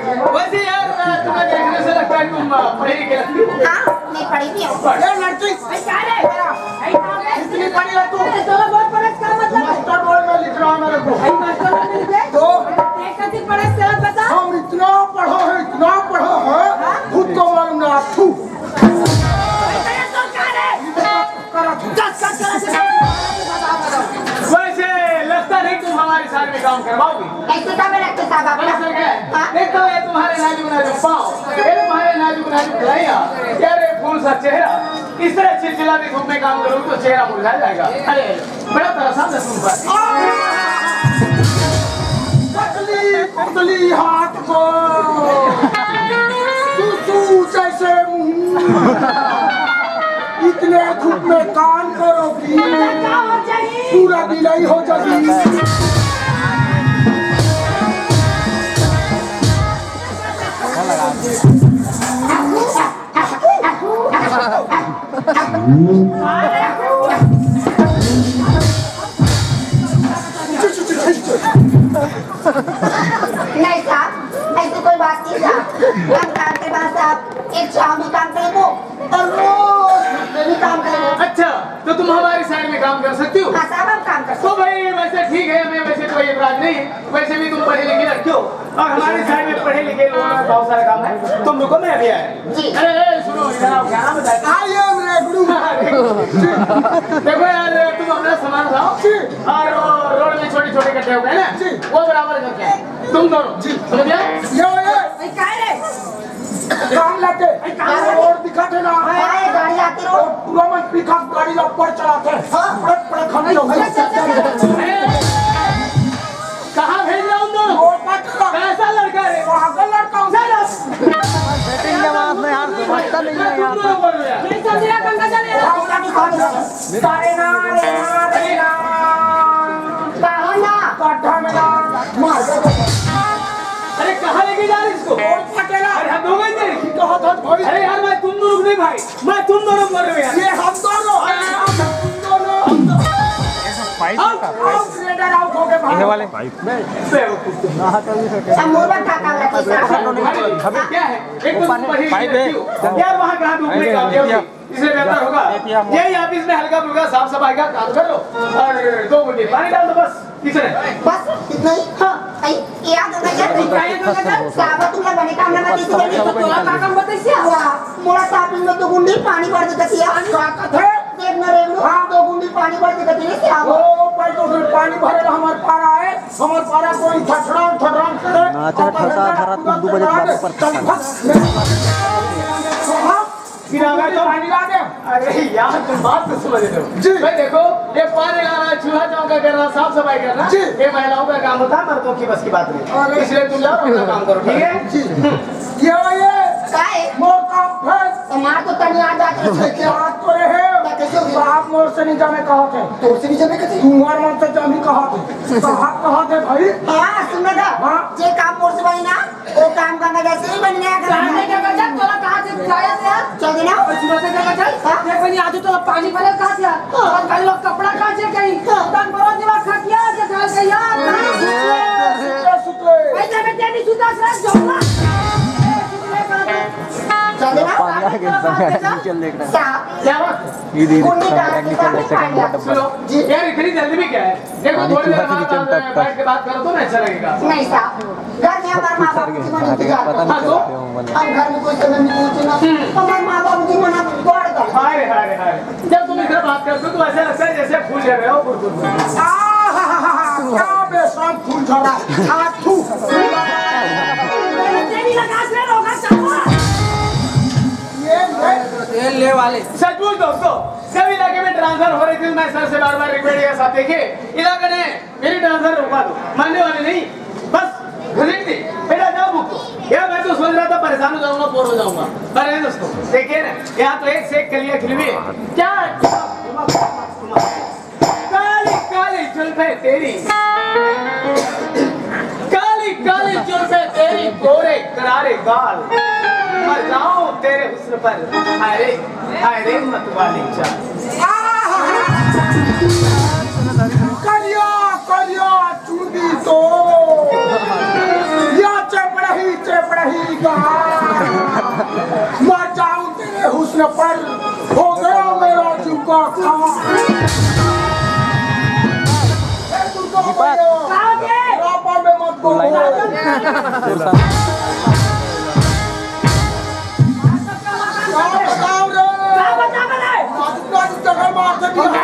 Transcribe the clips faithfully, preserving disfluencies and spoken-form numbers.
वैसे यार, तुम्हें देखने से लगता है तुम, अ, पढ़ी लिखी लगती हो। हाँ, मैं पढ़ी भी हूँ। ये लड़की, भाई, क्या रे? भाई, कहाँ गए? इतनी पढ़ी है तू। अरे, चलो, बहुत पढ़े, इसका मतलब है। मास्टर बोर्ड में लिख रहा है मेरे को। भाई, मास्टर बोर्ड में लिख रहे? तो? एक कथी पढ़े, इसका बता। हम इतना पढ़ा है, इतना पढ़ा है, हाँ? खुद को मालूम ना, थू। भाई, तेरा तो क्या रे? करा था। दस का करा था। वैसे लगता नहीं तुम हमारे साथ में काम करवाओगे। ऐसे का मेरा के साहब आपका? ऐसा क्या है? हाँ? देखो, ये तुम्हारे नाजुक नाजुक पाँव, ये तुम्हारे नाजुक नाजुक कलाइयाँ, यार, ये फूल सा चेहरा, इस तरह चिलचिलाती धूप में काम करूँ तो चेहरा मुरझा जाएगा। अरे, बड़ा तरसा मैं तुम पर। पतली पतली हाथ को, सुसु जैसे मुंह। इतने धूप में काम करोगी, पूरा बिलाई हो जाएगी। नहीं साहब, ऐसी कोई बात नहीं साहब। हम काम के बाद साहब एक शाम भी काम करेंगे और रोज भी काम करेंगे। अच्छा, तो तुम हमारी साइड में काम कर सकती हो? हाँ साहब, हम काम कर सकते। तो भाई, वैसे ठीक है, हमें वैसे कोई एतराज नहीं है। वैसे भी तुम पढ़ी लिखी लड़की हो और हमारी साइड में पढ़े लिखे लोगों में बहुत सारा काम है। तुम रुको, मैं अभी आया। जी। अरे, अरे, सुनो, इधर आओ, क्या नाम बताया? I am रेगड़ू। देखो यार, तुम अपना सामान लाओ जी। और वो रोड में छोटे छोटे गड्ढे हो गए ना, जी। वो बराबर करके आओ। तुम दोनों जी। समझ गए? ये, ये। भाई, काय रे? काम लाते। भाई, काम लाते। रोड दिखा थे ना। हाँ, ये गाड़ी आती रोड। पूरा मन पिकअप गाड़ी ला ऊपर चलाते हैं। हाँ। पड़क, पड़क, हम लोग। अच्छा, अच्छा, अच्छा, अच्छा। अरे, कहाँ भेज रहा हूँ तुम? वो पटना। कैसा लड़का रे? वहाँ का लड़का हूँ। Shut up। सेटिंग के बाद में यार, समझता नहीं है यार। नहीं समझ रहा, गंगा जल है। सारे ना, रे ना, रे ना। कहाँ ना? पटना में ना। मार दे। अरे, कहाँ लेके जा रहे इसको? वो पटेला। अरे, हम दो गए थे। कहाँ था भाई? अरे यार, मैं तुम दोनों नहीं भाई। मैं तुम दोनों मर रहे हो यार। ये हम दोनों, हम दोनों, हम दोनों। पाइप आओ, का? आओ, सिलेंडर आउट हो गए भाई। ये वाले? पाइप। बेवकूफ। ना हटा भी सके। समूह में खा खा रखी है। अरे, क्या है? एक तो ऊपर है। तुम पढ़ी पाइप है। लिखी हो। यार, वहाँ कहाँ धूप में काम किया? इसलिए बेहतर होगा। ये पिया। यही आप इसमें हल्का फुल्का साफ सफाई का काम कर लो और दो गुंडी पानी डाल दो बस। किसने? बस इतना ही। हाँ। आई, याद होगा क्या? क्या याद होगा क्या? साहब, तुमने बने काम ना बताइए, तो तोला का काम बताइए। वाह, मोला साहब ने दो गुंडी पानी भर देता थी। का कथे? देख ना रे, हाँ, दो गुंडी पानी भर देता थी, साहब। ओ, भाई, तो फिर पानी भरे हमारे पारा है, हमारे पारा कोई ठठराम, ठठराम करे। नाचा और ठठा, ठठा, कुंदू बजे पूरा बात पर चल, भाग। गिरा मैं तो पानी ला दे। अरे यार, तुम बात तो समझ रहे हो। जी। भाई देखो, ये पानी लाना, चूल्हा चौका करना, साफ सफाई करना, जी। ये महिलाओं का काम होता है, मर्दों की बस की बात नहीं। अरे। इसलिए तुम जाओ, अपना काम करो, ठीक है? जी। ये, ये। काय? वो काम है। हमार तो तनी आ जात रहे। क्या बात करे है? तो कैसे हो गया? आप मोर से नहीं जाने कहा थे। तोर से नहीं जाने कहा थे? तुम्हार मन से जाने कहा थे। कहा, कहा थे भाई? हाँ, सुन ना। हाँ। जे काम मोर से भाई ना, वो काम करना जैसे ही बन गया, काम करना। नहीं करना, चल, तोला कहाँ से जाया से यार? चल देना। और सुबह से क्या चल? हाँ? देख बनी, आज तो पानी भरे कहाँ से यार? हाँ। और कल लोग कपड़ा कहाँ से कहीं? हाँ। तन बड़ा दिमाग खा गया, आज कल का यार। हाँ। सुतले, सुतले। भाई, जब मैं तेरी सुता से जोड़ना। चल देना। पानी आ गया, नीचे देख रहा है। साहब। क्या बात? ये दे दे, गुंडी डाल के नीचे पानी लेते हैं, पानी। डब्बा। सुनो, जी। यार, इतनी जल्दी में क्या है? देखो, पानी थोड़ी देर चूहा से बाद नीचे आप टप टप। बैठ के बात करो तो ना अच्छा लगेगा। नहीं साहब, घर में हमारे माँ बाबू जी मना किया। पता नहीं हाँ, तो? क्या हुआ, मतलब। हम घर में कोई समय नहीं पहुंचे ना। हम्म। हमारे माँ बाबू जी मना कर दो। हाय, हाय, हाय। जब तुम इधर बात करते हो तो ऐसा लगता है जैसे फूल झड़ रहे हो, फुर, फुर, फुर। आहाहाहा, क्या बेशरम फूल झड़ा। आ, थू। तेरी लगा से रोगा चावा। ये, ये। तेल ले वाले। सचमुच दोस्तों, जब इलाके में ट्रांसफर हो रही थी, मैं सर से बार-बार रिक्वेस्ट किया, "साहब, देखिए, इलाके ने मेरी ट्रांसफर रुकवा दो, मानने वाले नहीं, बस घसीट दी, बेटा जाओ भुगतो।" यार, मैं तो सोच रहा था परेशान हो जाऊंगा, बोर हो जाऊंगा, पर नहीं दोस्तों, देखिए ना, यहाँ तो एक से एक कलियां खिली हुई है। क्या, क्या, काली काली जुल्फे तेरी, काली काली जुल्फे तेरी, गोरे करारे गाल, मर जाऊं तेरे हुस्न पर, हाय रे, हाय रे मत वाली चाल। करिया करिया चूड़ी तो, या चपड़ा ही चपड़ा। मर जाऊं तेरे हुस्न पर, हो गया मेरा जुल्फा खां। ए दुर्गा मैया, रापा में मत बोलो। का बताओ रे? का बताओ रे? नाजुक नाजुक जगह मार दे दिया।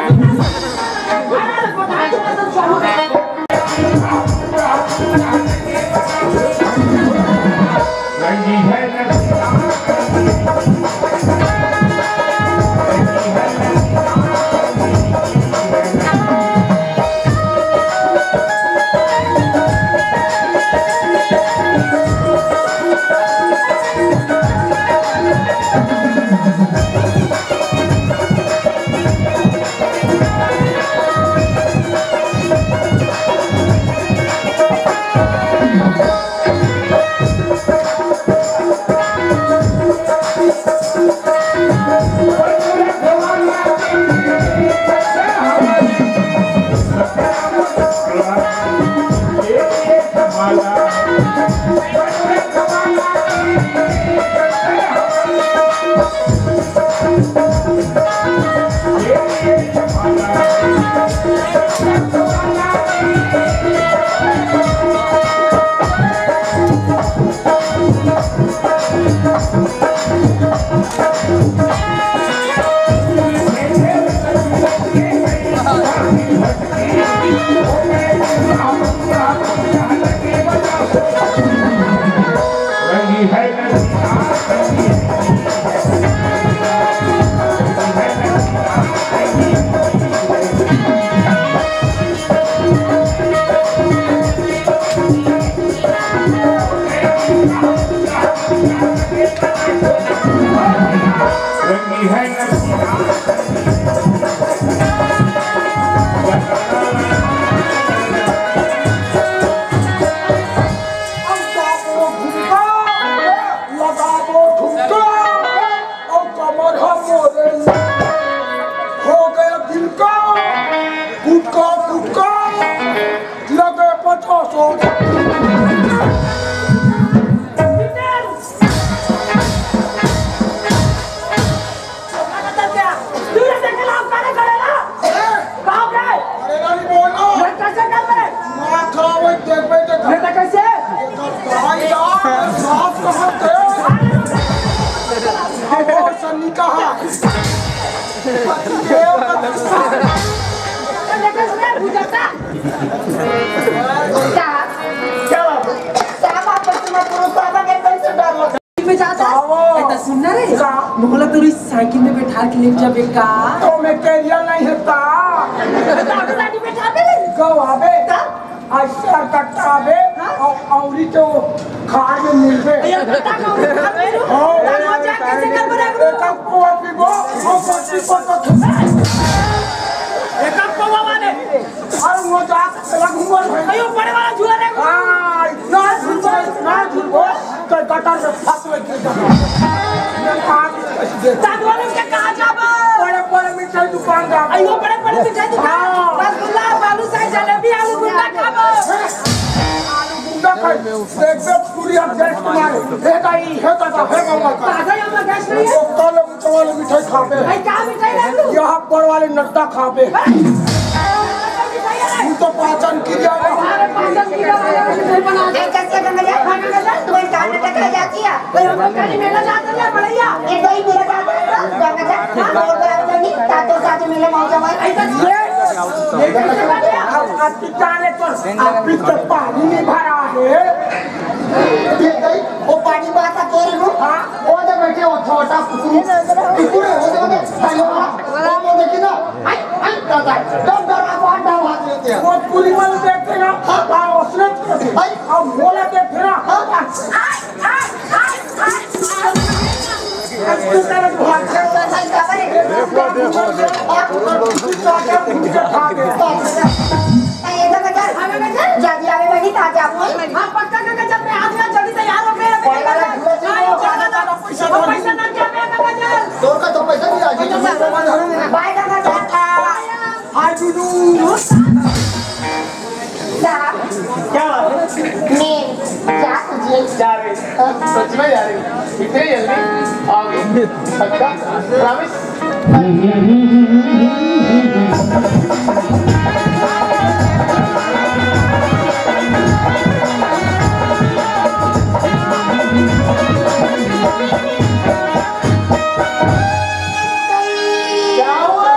लगाबो ठुमका, अउ कमर ह मोरे। हो गया दिल का गुटका, गुटका, लगे पचासों। तू ये देख के लाभ करे करेला? ए? बाप रे! अरे रानी बोल ना। मैं कैसे कर रहे? माँ खाओ, एक देख बे, देख। मैं तो कैसे? भाई यार, साफ कहाँ थे? अब वो सन्नी कहाँ? देव का गुस्सा। लेकिन मैं बुझाता। क्या? क्या बात है? साहब, आप बच्चे मत करो, साहब, आगे कैसे डर लगा? में जाता है। आओ। ए, त सुन ना रे। का? मोला तोरी साइकिल में बैठा के ले जाबे का? तो मैं कैरियर नहीं है ता। तो आगे साइकिल बैठा दे रे। गो आबे। का? ऐसा कट्टा आबे, हाँ? औ-, औरी तो खाड़ में मिलबे। ए, कट्टा का औरी खाड़ में मिलबे? हाँ। तो वहाँ जाके कैसे कर बना? एक कप को पीबो, हम पच्चीस को तो एक कप को माने। अरे वो जा, चला घूमो भाई। अयो, बड़े वाला झूला देखो। हाँ, ना झूलबो, ना झूलबो, तो गटर में फंस लग गई। मैं कहाँ की कैसे दे? साधु वालों के कहाँ जाबो? बड़े, बड़े मिठाई दुकान जाबो। अयो, बड़े, बड़े मिठाई दुकान। हाँ। रसगुल्ला, बालूशाही, जलेबी, आलू गुंडा खाबो। आलू गुंडा खाई। देख, देख, पूरी हम गैस को मारे। हे दाई, हे दादा, हे बाबा का। ताजा यहाँ पर गैस नहीं है? वो कल ऊंचा वाले मिठाई खाबे। भाई, क्या मिठाई ला लूं? यहाँ बड़ वाले नट्टा खाबे। हाँ? मिठाई है? तू तो पाचन क्रिया में। अरे, पाचन क्रिया वाला मिठाई बना दे। ए, कैसे गंगा जा? हाँ, गंगा जा। तुम्हें कहाँ लटक रह जाती है? भाई, हम लोग कहीं मेला जाते हैं, बढ़िया। ये तो ही मेला जाते हैं, गंगा जा। हाँ, और बड़ा नहीं, तातो साथ मेले मौज हमारे। ऐसा नहीं है। ये कैसे बन गया? अब, अब जाने तो आप पीछे पानी नहीं भरा है। ये गई, वो पानी बात का कह रही हूँ। हाँ। वो जो बैठे हो छोटा कुकुर, कुकुर है, वो जो, वो जो, वो, वो देखी ना, आई, आई, दादा, डर, डर, आप वहाँ डर भाग लेते हैं। वो पूरी वाले देखते ना, हाँ। हाँ, उसने तो, आई। अब मोला देखते ना, हाँ। आई, आई, आई, आई, आई। अब तू तरफ भाग जा। ये तो बता, हाँ, बता। जादी आवे बनी, ताजा। हाँ, पक्का काका, जब मैं आ गया, जल्दी तैयार हो, फिर अभी पकड़ लो, निकल जाओ। हाँ, चलो, चलो, पैसा दो। पैसा ना क्या, मैं पकड़ लो। तोर का तो पैसा नहीं आ गया। बाय काका, बाय। हाय, टुडू। साहब। क्या बात है? मैं जा जा रहे हैं। सच में जा रहे हैं। इतने जल्दी आ गए। पक्का? प्रॉमिस? क्या हुआ?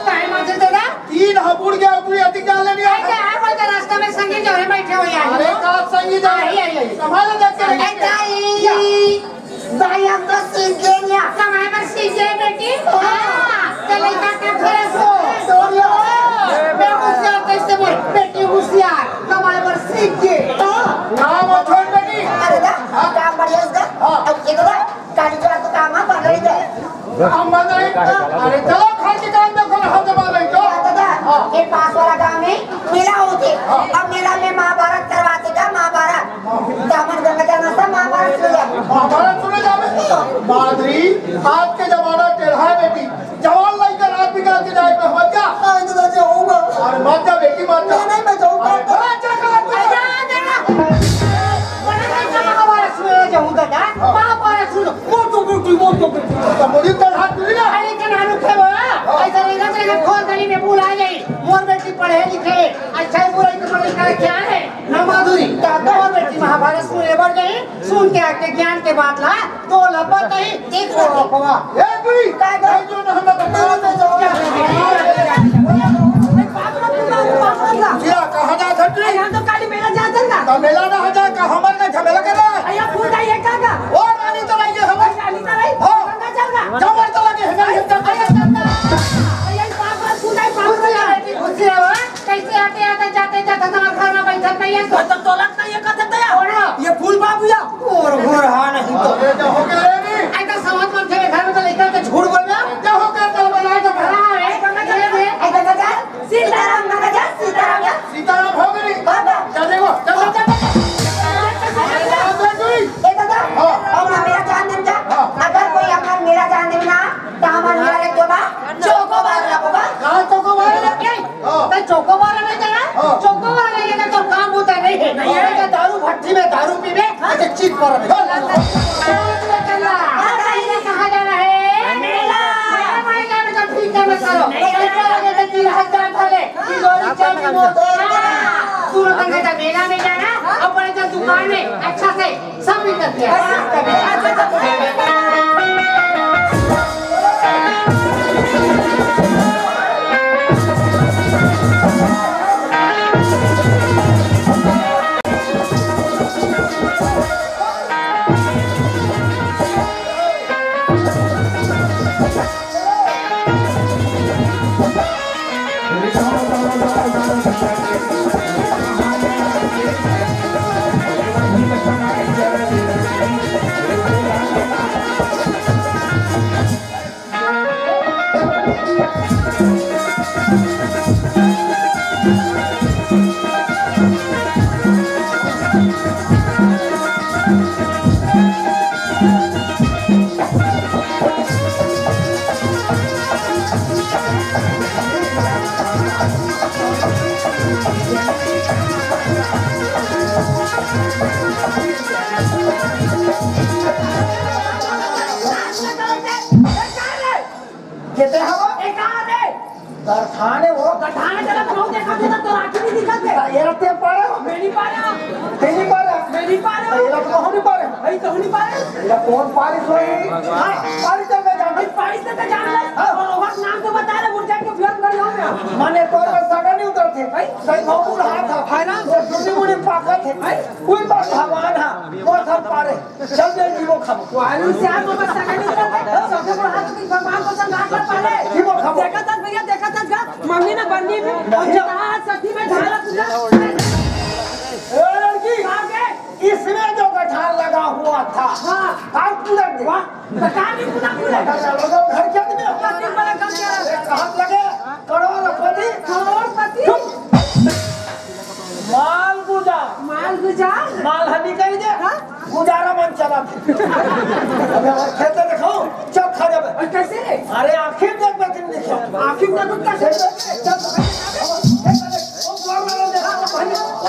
टाइम आते दादा। तीन हबुड़ के ऊपरी अधिक डाल लेनी है। अरे, क्या है, बोलते रास्ता में संगी जो है, बैठे हुए हैं। अरे, साथ संगी जो है। आई, आई, आई। संभालो, देख के। ए, दाई। दाई, हम तो सीख गए ना। कमाए पर सीख गए, बेटी। हाँ। चले जाते घर से। डोरिया। मैं होशियार, कैसे बोल? बेटी होशियार, कमाए पर सीख गए। हाँ। काम और छोड़, बेटी। अरे, दा, हाँ। काम बढ़िया इसका। हाँ। अब ये तो दा, गाड़ी चला तो काम, हाँ, बंद रही है। हम बंद रही। अरे, चलो, घर के काम देखो ना, हाथ दबा रही तो। दादा, हाँ। ये पास वाला गांव में मेला होते। हाँ। अब मेला में महाभारत करवाते का, महाभारत। दामन गंगा जलना से महाभारत सुन जाए। महाभारत सुने जावे। माधुरी, आज के जमाना टेढ़ा है बेटी। जवान लड़का रात बिगाड़ के जाए पे मत जा। हाँ, दादा, जाऊंगा। अरे मत जा बेटी, मत जा। नहीं, नहीं, मैं जाऊंगा। अरे, बड़ा अच्छा काम कर। अरे, जा, जा। बड़ा अच्छा महाभारत सुने जाऊं दादा। हाँ। महाभारत सुनो। मोटू बेटी, मोटू बेटी। तो मुड़ी तो हाथ टूटी ना। अरे, के नानू थे बोला। हाँ। ऐसा रहेगा तो एक खोर गली में भूल आ गई। मोर बेटी पढ़े लिखे, अच्छा है, बुराई तो पढ़े का क्या है? ना माधुरी, तो मोर बेटी महाभारत सुने बर गई, सुन के आके ज्ञान के बात ला, तो लपत नहीं, देख लो। ए, तू ही। का गई? नहीं, जो ना हम तो मेला में जाओ। क्या है? बात मत सुना, बात मत सुना। क्या, कहाँ जा सकती? यहाँ तो काली मेला जा सकता। तो मेला ना हो जाए, का हमारे का झमेला कर रहा है? अरे, फूल जाइए, का, का? ओ, रानी तो रही है, हमारी रानी तो रही। हाँ। गंगा चल रहा। जबर तो लगे है, नहीं, जबर। अरे, गंगा। अरे, बात मत सुना, बात मत सुना। खुशी रहो, हाँ? कैसे आते, आते, जाते, जाते, तुम्हारे घर में बैठक नहीं है, तो? तो तोलक नहीं है, कहते तो यार। कौन है? ये फूल बाबू या? और हो रहा नहीं तो। अरे, क्या हो गया रे? ऐसा समझ मत के घर में तो लेकर के झूठ बोल रहा। क्या हो गया? कल बनाए तो भरा है। ये दे। ऐसा बता, सीताराम, मैं बता, सीताराम या? सीताराम हो गई। बाबा। चल देखो, चल, चल, चल। अरे, बाबा, तू ही। ए दादा, हाँ। अब ना मेरा जान दे जा। हाँ। अगर कोई हमार मेरा जान दे ना, तो हमार मेरा ले तो बा, चोकोबार लगो बा। कहाँ चोकोबार? ए, हाँ। तो चोकोबार नहीं जाना? हाँ। चोकोबार नहीं लेना तो काम होता नहीं है। नहीं है। ये दारू भट्टी में दारू पीवे, हाँ। ऐसे चीज पर में। हाँ। कहाँ जाना है? मेला। मेला में जाने का ठीक है, मत करो। मेला। ऐसा लगे तो तीन हजार डाले। हाँ। सूरत में मेला में जाना, अपने जो दुकान में अच्छा से सब मिल सकते हैं। केते हवो? ए, कहाँ रे? गठाने वो। गठाने चला, तो देखा तू तो आँखी नहीं दिखा दे। एला ते पारे? मैं नहीं पारा। ते नहीं पारा? मैं नहीं पारा। एला तो हम नहीं पारे। भाई, तो नहीं पारा। एला कौन पारी सोई? हाँ। पारी चल के जा। भाई, बारिश से तो जान ले। हाँ। और ओकर नाम तो बता ले, मुर्गा के बिहान कर जाओ ना। माने तोर में सगा नहीं उतरत हे। भाई। सही भाव बुढ़ा था। है ना? वो टूटी मुड़ी पाकत हे। भाई। कोई बात भगवान हा। वो सब पारे। चल दे जीवो खाबो। वालू से आप ओकर सगा नहीं उतरत हे। सबसे बड़ा हाथ तो भगवान को संग हाथ लग पाले। जीवो खाबो। देखा था भैया, देखा था गा। मम्मी ना बननी में। नहीं। और आज सखी में ढाला पूजा। ए लड़की। आगे। इसमें जो गठान लगा हुआ था। हाँ। आज पूरा दे। वाह। तो का नहीं पूरा पूरा? पता चलो तो घर के आदमी हो। पति बड़ा कम जा रहा है। कहाँ लगे? करोड़पति। करोड़पति। चुप। माल गुजार। माल गुजार। माल हनी कही दे। हाँ? गुजारा मन चला। अबे और खेते देखो, चल खा जाबे। और कैसे? अरे आखिर देख मैं दिन देखो। आखिर देख कैसे? चल, चल, चल, चल। वो बोर वाले देखा, वो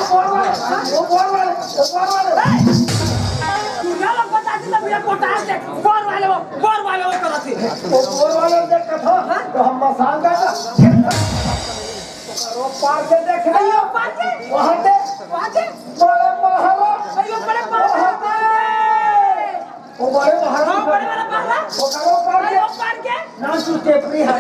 बोर वाले, वो बोर वाले, वो बोर वाले। दुनिया लोग बताती तो भैया पोटास दे, बोर वाले वो, बोर वाले वो करती। वो बोर वाले देख के था, तो हम मसान का था। वो पार के देख रहे हो? पार के? वहाँ से? वहाँ से? बड़े महाराज। अरे वो बड़े महाराज। वो बड़े महाराज। हाँ, बड़े वाला महाराज। वो करो पार अरे के। वो पार के? ना तू टेपरी है।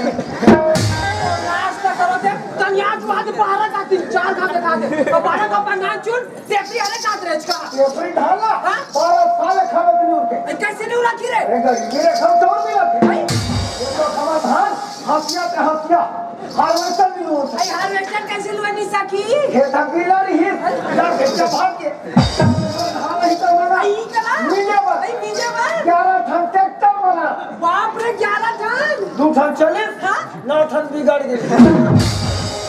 नाश्ता करो दे, तनिया जो आज बारह का तीन चार का दिखा दे। और बारह का पन्ना चुन, टेपरी अरे का दरेज का। टेपरी ढाला? हाँ? बारह साल खावे बिनु के। ए, कैसे नहीं उड़ा की रे? ए, गरीबी रे, हम तोड़ दिया थे। भाई। ये तो समाधान, हंसिया ते हंसिया। हार्वेस्टर भी लोन। अरे हार्वेस्टर कैसे लुआ नहीं सकी? खेत हम गिरा रही है। यार, खेत से भाग के। धान नहीं कर बना। आई कला? मीजे पर। आई मीजे पर। ग्यारह ठन ट्रैक्टर बना। बाप रे, ग्यारह ठन। दो ठन चले। हाँ? नौ ठन बिगड़ गए।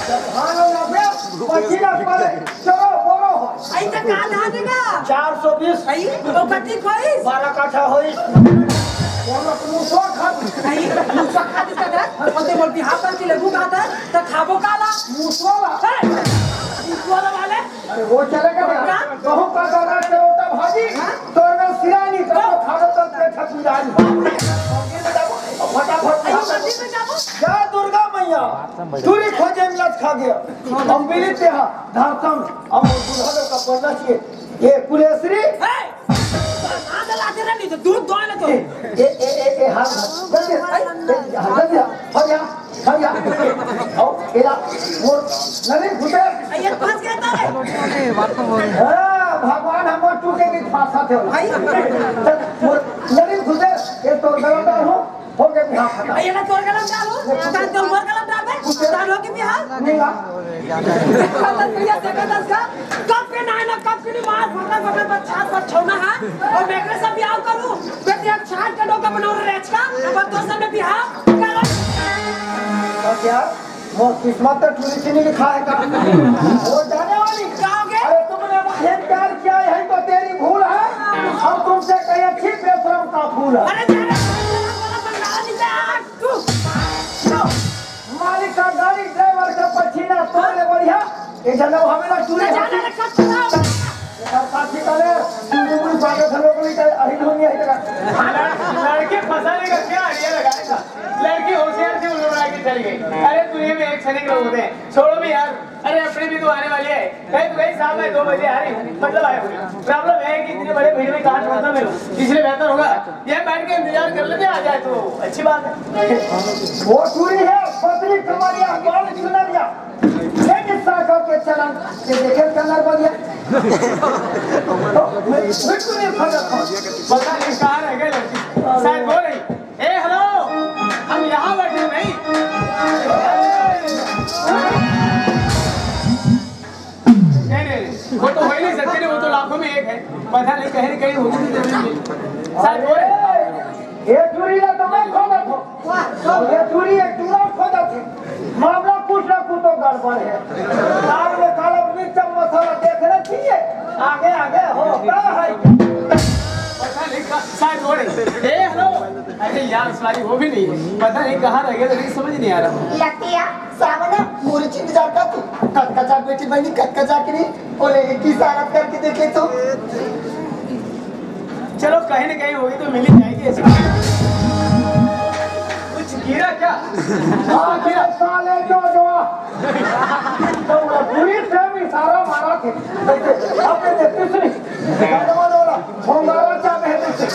जब धान हो जाते, पच्चीस लाख पड़े। चलो, बोलो। आई तो का धान है ना? चार सौ बीस। आई, तो कति खोई? बारह काठा होई। बोलो, तुम सौ खा। आई, मुसवा खा दी का दे? और ते बोल बिहार पर के लेबू का दे? तो खाबो काला? मुसवा ला। हे, मुसवा ला वाले? अरे वो चलेगा ना? क्या? कहूँ का दाना चरोटा भाजी, हाँ? तो अगर सिरानी का तो खा लो तो पेट फूल जाए। फटाफट अरे, मंदिर में जाबो? जय दुर्गा मैया, चूरी खोजे मिलत खा गया। हम मिली ते हा, धारता में, हम बुढ़ा लोग का पढ़ना चाहिए। ये कुलेश्वरी। हे! नाम लाते रहे नहीं तो दूध दो ना तो। ए, ए, ए, ए, ए, हाँ, हाँ। जल्दी, ए, ए, हाँ, जल्दी, हाँ। हट जा, हट जा। आओ, ए, आ, वो, नवीन घुसे। ये फंस गया था रे। हाँ, भगवान हमर टूटे के फांसा थे। भाई। चल, वो, नवीन घुसे, ये तो गलत हो। हो गया बिहार खत्म। ये ना तोर कलम डालो, तार तो उमर कलम डालबे, तार हो के बिहार। नहीं बा। देखा दस भैया, देखा दस का, कब के ना है ना, कब के नहीं मार, फटा फटा बच्चा, बच्चों ना है, और मैं के सब बिहार करूँ, बेटे अब छाट के डोका बनाओ रेच का, अब तो सब में बिहार, कलम। तो क्या? वो किस्मत तो टूरी चीनी लिखा है का? वो जाने वाली। क्या हो गया? अरे तुमने मुझे प्यार किया, यही तो तेरी भूल है, हम तुमसे कहीं अच्छी बेशरम का फूल है। अरे जा रे, बंगाला नहीं जा। तू, तू। मालिक का गाड़ी, ड्राइवर का पसीना, तोड़ ले बढ़िया। ये जनम हमें ना चूरे जा, जा, जा, जा, जा। ये सब साथी का ले, तू भी कोई बात है, लोग नहीं करे, अही लोग नहीं है तेरा। लड़-, लड़के फंसाने का क्या आइडिया लगाया था? लड़की होशियार थी, उन्होंने आगे चली गई। अरे दुनिया में एक सैनिक लोग होते हैं, छोड़ो भी यार। अरे अपने भी तो आने वाली है। कहीं तो कहीं शाम में दो बजे आ रही हूँ, मतलब आए हुए। प्रॉब्लम है कि इतने बड़े भीड़ में कहाँ ढूंढता मिलूँ, इसलिए बेहतर होगा यह बैठ के इंतजार कर लेते, आ जाए तो अच्छी बात है। वो टूरी है, पतली कमरिया, बाल चुनरिया, ये किस्सा करके चलन, ये देखे कलर बनिया। तो मैं बिल्कुल नहीं फंसा था। पता नहीं कहाँ रह गए लड़की, शायद वो रही। ए, हेलो, हम यहाँ बैठे नहीं। नहीं, नहीं, नहीं, वो तो हो ही नहीं सकती, वो तो लाखों में एक है। पता नहीं कहीं, कहीं होगी तो जरूर मिली। शायद वो रही। ये टूरी ना तो मैं खो बैठो। ये टूरी एक टूरा खो जाती। मामला कुछ ना कुछ तो गड़बड़ है। दाल में काला मिर्च मसाला देखना चाहिए। आगे, आगे होता है। पता नहीं कहाँ, शायद वो रही। ए, हेलो। अरे यार, सॉरी, वो भी नहीं है। पता नहीं कहाँ रह गया, लेकिन समझ नहीं आ रहा। लतिया, सावन, मुरची इंतजार कर तू। कतका जा बेटी बहनी, कतका जा के नहीं। बोले, एक ही इशारा करके देखे तो। चलो, कहीं ना कहीं होगी तो मिल ही जाएगी ऐसी। कुछ गिरा क्या? हाँ, गिरा। साले जो, जो। तो वो पूरी सेम इशारा मारा थे। देखो, आपने देखते सुनी। गाना वाला, भोंगारा क्या कहते थे?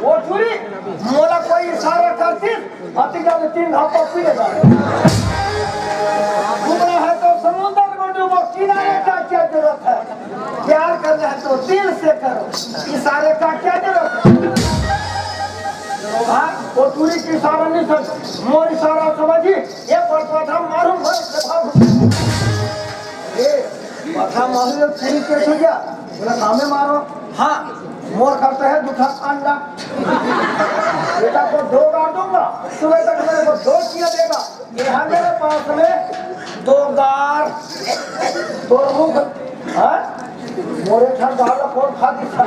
वो पूरी मोला हाथी का तीन घापा पी लेगा। घूमना है तो समुंदर में डूबो, किनारे का क्या जरूरत है? प्यार करना है तो दिल से करो, इशारे का क्या जरूरत है? हाँ, वो टूरी के इशारा नहीं समझ, मोर इशारा समझी, ये पर पौधा मारूं, मैं भागूं। ए, पौधा मारूं, ये टूरी के छू गया, बोला, "कामे मारो।" हाँ, मोर करते है दूठा अंडा। बेटा को दो गार दूंगा, सुबह तक मेरे को दो किया देगा। ये है मेरे पास में दो गार, दो मुख, हाँ? मोरे ठा गार ला कौन खा दिखा?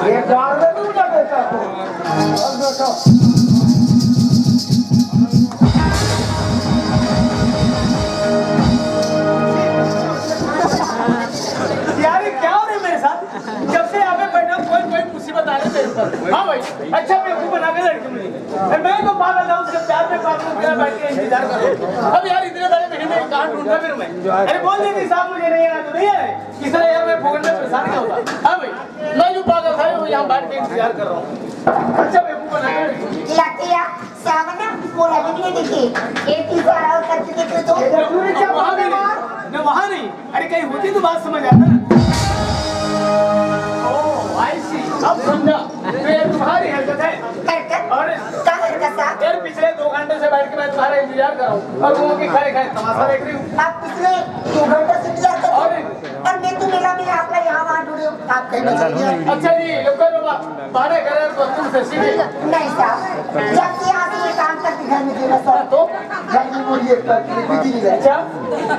ये गार में दूंगा बेटा को। अब बेटा। यार, ये क्या हो रहा है मेरे साथ? जब से यहाँ पे बैठा हूँ, कोई कोई मुसीबत आ रही है मेरे ऊपर। हाँ भाई, अच्छा बेवकूफ बना के लड़की मुझे। अरे मैं तो पागल था, उसके प्यार में पागल हो गया, बैठ के इंतजार करो। अब यार, इतने सारे महीने कहाँ ढूंढता फिर मैं? अरे बोल देती साहब, मुझे नहीं आना तो नहीं आए। किस तरह यार, मैं फोकट में परेशान क्या होता? हाँ भाई, मैं जो पागल था, वो यहाँ बैठ के इंतजार कर रहा हूँ। अच्छा बेवकूफ बना के लड़की। लगती है सावन, मोला भी नहीं दिखी। एक ही बार और कर दे तो। वहाँ भी नहीं, मैं वहाँ नहीं। अरे, कहीं होती तो बात समझ आता ना। Oh, I see। अब समझा। तो ये तुम्हारी हरकत है। हरकत? और? क्या हरकत साहब? यार, पिछले दो घंटे से बैठ के मैं तुम्हारा इंतजार कर रहा हूँ और वो की खड़े खड़े तमाशा देख रही हूँ। आप पिछले दो घंटे से इंतजार कर रहे हो? और? और मैं तो मेला में आपका यहाँ वहाँ ढूंढ रही हूँ, आप कहीं नजर नहीं आए। अच्छा जी, लोग करो बात। बारह करोड़ को तुमसे सीधे। नहीं साहब, जब से यहाँ से ये काम करके घर में देना सर, तो? घर में मुर्गी एक करके बिजली नहीं। अच्छा।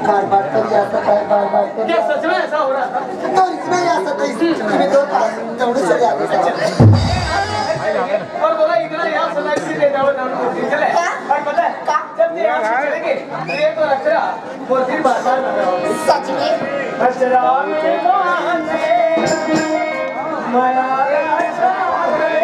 बार बार कर दिया सर, बार बार कर क्या दिया। सच में ऐसा हो रहा था? तो इतना ही ऐसा था, इसमें दो तास दौड़े चले आते सर। और बोला, "इतना यहाँ से लाइट से दे दो, दौड़ दौड़ के चले।" क्या? और पता है, क्या? जब ये यहाँ से चलेंगे, तो ये तो रख रहा, वो फिर बार बार लग रहा होगा। सच में? अचरा में बांधे, माया राजा रे।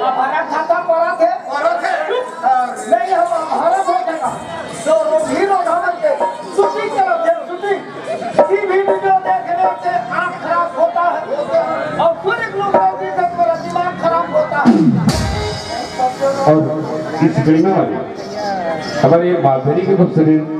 महाभारत खाता पड़ा थे? पड़ा थे। नहीं, हम महाभारत हो गया। तो वो हीरो धावन के shooting करते हैं, shooting। टीवी वीडियो देखने से आँख खराब होता है। और फिर एक लोग देखने से मेरा दिमाग खराब होता है। और इस फिल्म वाले हमारे माधुरी के खूबसूरत